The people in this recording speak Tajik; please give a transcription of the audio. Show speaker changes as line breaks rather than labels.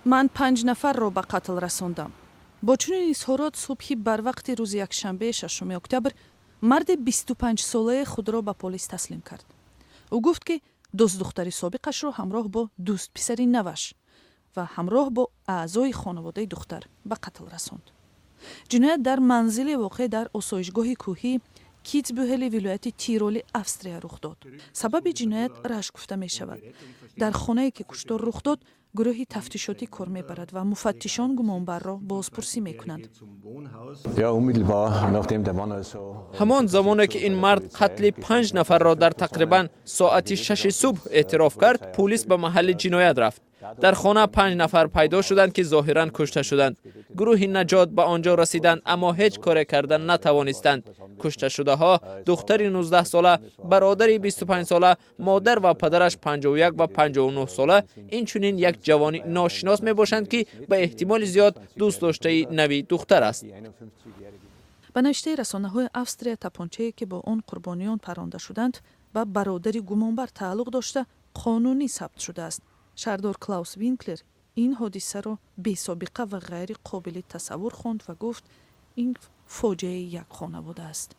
Ман панҷ нафарро ба қатл расондам. Бо чунин изҳорот субҳи барвақти рӯзи якшанбе, 6 октябр, марди 25-солае худро ба полис таслим кард. Ӯ гуфт, ки дӯстдухтари собиқашро ҳамроҳ бо дӯстписари наваш ва ҳамроҳ бо аъзои хонаводаи духтар ба қатл расонд. Ҷиноят дар манзили воқеъ дар осоишгоҳи кӯҳии Китсбюҳели вилояти Тироли Австрия рух дод. Сабаби ҷиноят рашк гуфта мешавад. Дар хонае, ки куштор рух дод, гурӯҳи тафтишотӣ кор мебарад ва муфаттишон гумонбарро бозпурсӣ мекунанд.
Ҳамон замоне ки ин мард қатли панҷ нафарро дар тақрибан соати 6-и субҳ эътироф кард, пулис ба маҳалли ҷиноят рафт. Дар хона панҷ нафар пайдо шуданд, ки зоҳиран кушта шуданд. Гурӯҳи наҷот ба он ҷо расиданд, аммо ҳеҷ коре карда натавонистанд. Кушташудаҳо духтари 19-сола, бародари 25-сола, модар ва падараш 51 ва 59 сола, инчунин як ҷавони ношинос мебошанд, ки ба эҳтимоли зиёд дӯстдоштаи нави духтар аст.
Ба навиштаи расонаҳои Австрия, тапончае, ки бо он қурбониён паронда шуданд, ба бародари гумонбар тааллуқ дошта, қонунӣ сабт шудааст. Шаҳрдор Клаус Винклер ин ҳодисаро бесобиқа ва ғайри қобили тасаввур хонд ва гуфт, ин фоҷиаи як хонавода аст.